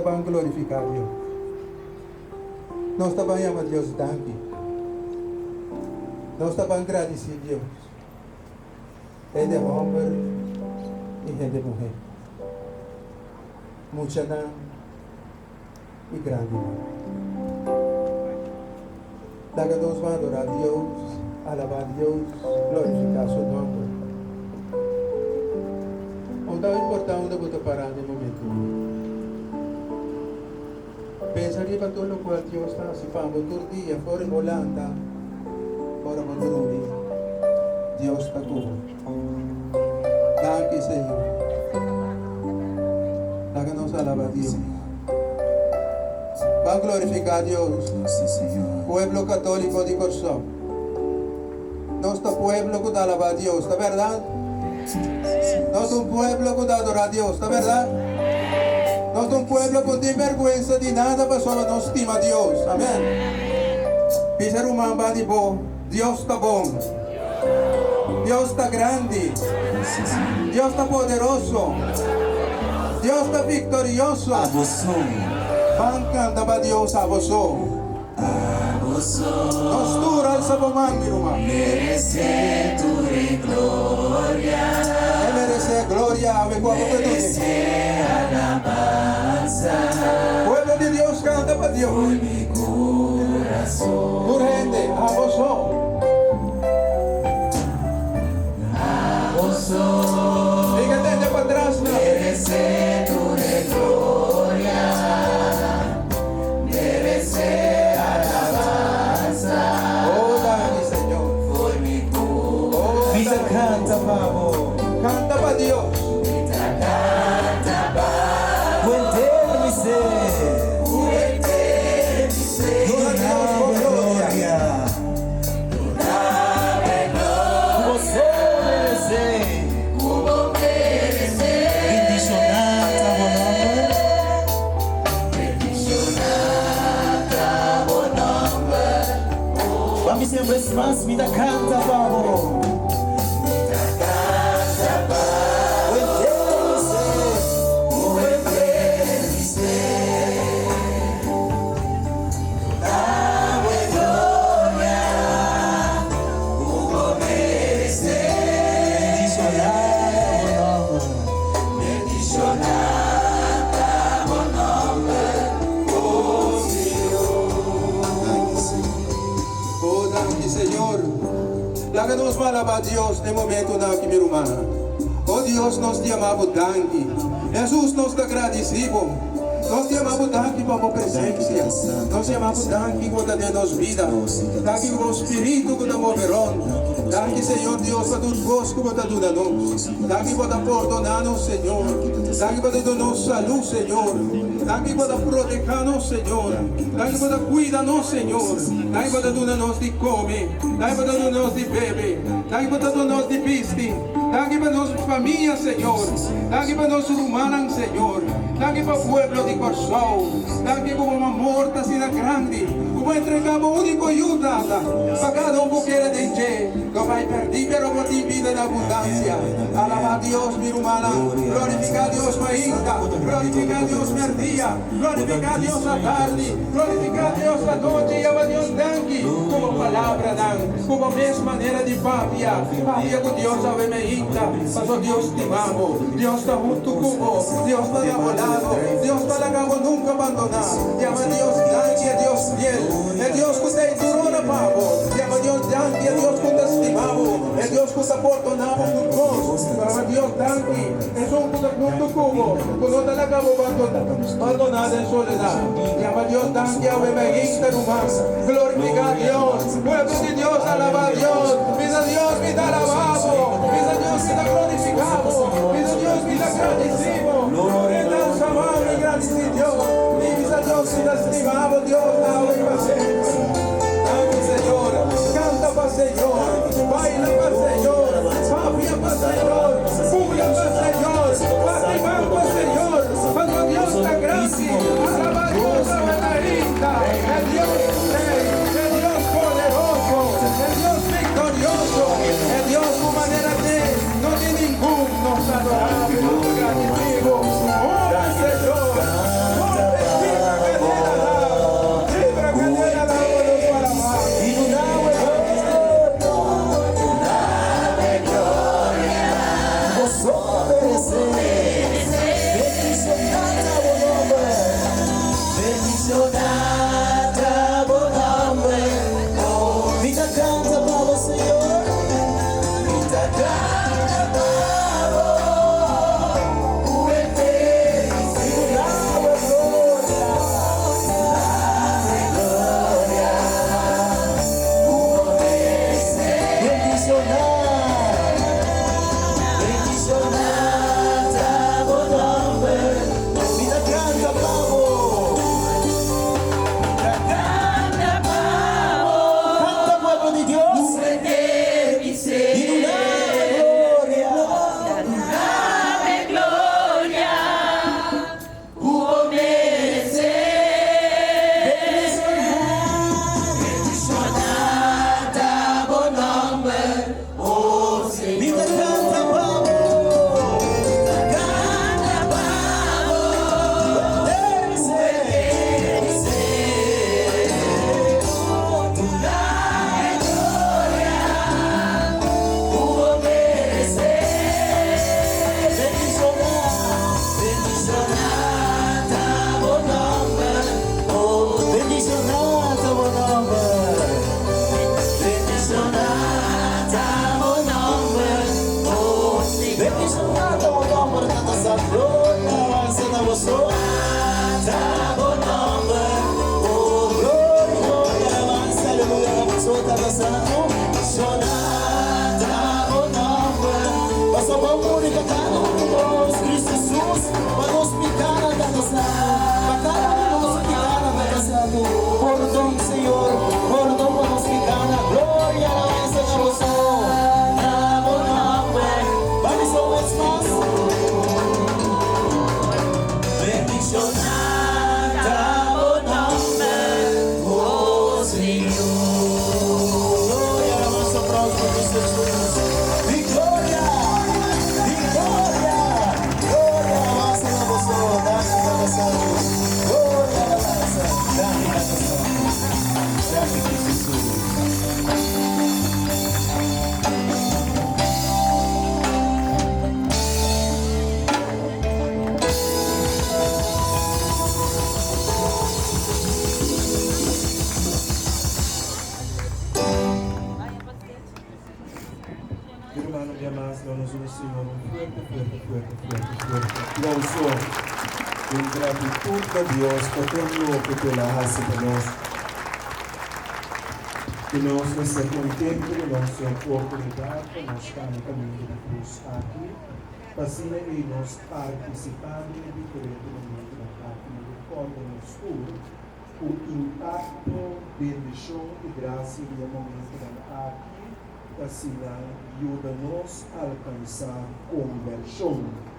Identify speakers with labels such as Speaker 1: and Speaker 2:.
Speaker 1: Ban glorifiká Dios. Nos ta ban yama Dios danki. Nos ta ban gradisí Dios. Hende hòmber i hende muhé, muchanan i grandinan. Laga nos ban adorá Dios, alabá Dios, glorifiká su nòmber. Un ta importá unda bo ta pará den momentu ei. Pensa riba tur lokual Dios ta hasi pa bo tur dia for di bo lanta ora bo drumi. Dios ta ku bo. Danki Señor. Laga nos alabá Dios. Ban glorifiká Dios. Pueblo katóliko di Kòrsou. Nos ta pueblo ku ta alabá Dios, ta bèrdat? Nos ta un pueblo ku ta adorá Dios, ta bèrdat? Nos ta un pueblo ku no tin bèrgwensa di nada pasobra nos stima Dios. Amèn. Bisa ruman ban di bo, Dios ta bon. Dios ta grandi. Dios ta poderoso. Dios ta viktorioso. Ban kanta pa Dios abo so. Nos tur alsa bo man, mi ruman. E meresé gloria awe ku abo ta dune. Pueblo di Dios kanta pa Dios. Tur hende, abo so. Diga tende patras nan. Oh, danki Señor. Oh,
Speaker 2: Mi ta
Speaker 1: danki.
Speaker 2: canta pa bo.
Speaker 1: Canta pa Dios.
Speaker 2: Cu henter mi ser.
Speaker 1: Duna Dios bo
Speaker 2: Dunabo
Speaker 1: gloria.
Speaker 2: gloria. Cu bo so merece. Bendiciona ta bo nomber. Pa mi ser un bes mas mi ta canta pa bo. Bendiciona ta bo nomber.
Speaker 1: Oh, danki Señor. Laga nos bo alabá Dios den momentonan aki, mi rumannan. Oh Dios, nos ta yama bo danki. Hesus, nos ta gradisí bo. Nos ta yama bo danki pa bo presensia. Nos ta yama bo danki ku bo ta den nos bida. Danki ku bo spiritu ku ta move rònt. Danki, Señor Dios, pa tur kos ku bo ta duna nos. Danki bo ta pordoná nos, Señor. Danki bo ta duna nos salú, Señor. Danki bo ta protehá nos, Señor. Danki bo ta kuida nos, Señor. Danki bo ta duna nos di kome. Danki bo ta duna nos di bebe. Danki bo ta duna nos di bisti. Danki pa nos famia, Señor. Danki pa nos rumannan, Señor. Danki pa pueblo di Kòrsou. Danki ku bo amor ta asina grandi ku bo a entregá bo úniko Yu, Tata, pa kada un ku kere den dje no bai pèrdí pero por tin bida na abundansia. Alabá Dios, mi rumannan. Glorifiká Dios mainta. Glorifiká Dios mèrdia. Glorifiká Dios atardi. Glorifiká Dios anochi. Yama Dios danki ku bo palabranan, ku bo mes manera di papia. Papia ku Dios awe mainta, pasobra Dios stima bo. Dios ta huntu ku bo. Dios ta na bo lado. Dios ta laga bo nunka bandoná. Yama Dios danki, e Dios fiel, e Dios ku ta ei tur ora pa bo. Yama Dios danki, e Dios ku ta stima bo, e Dios ku ta pordoná bo tur kos. Yama Dios danki, esun ku ta huntu ku bo, ku no ta laga bo bandoná den soledat. Yama Dios danki awe mainta, ruman. Glorifiká Dios. Pueblo di Dios, alabá Dios. Bisa Dios, Mi ta alabá bo. Bisa Dios, Mi ta glorifiká bo. Bisa Dios, Mi ta gradisí bo. Tur e nan sama mi gradisí Dios. Mi bisa Dios, Mi ta stima bo, Dios, awe i pa semper. Danki, Señor. Kanta pa Señor. Baila pa Señor. Papia pa Señor. Bula pa Señor. Bati man pa Señor. Pasobra Dios ta grandi. Alabá Dios awe mainta. E Dios Rey, e Dios poderoso, e Dios viktorioso, e Dios ku manera te no tin ningun. Nos ta adorá bo, nos ta gradisí bo. Hopi Señor, hopi.
Speaker 3: Nos duna Señor un fuerte, fuerte, fuerte, fuerte, fuerte aplauso. Den gratitud na Dios pa tur loke ku El a hasi pa nos. Ku nos mester kontentu ku nos tin oportunidat pa nos kana kaminda di krus aki, pa asina ei nos partisipá den e diferente momentunan aki. Mi ta kòrda nos tur ku impakto, bendishon i grasia di e momentunan aki ta asina yuda nos alkansá kombershon.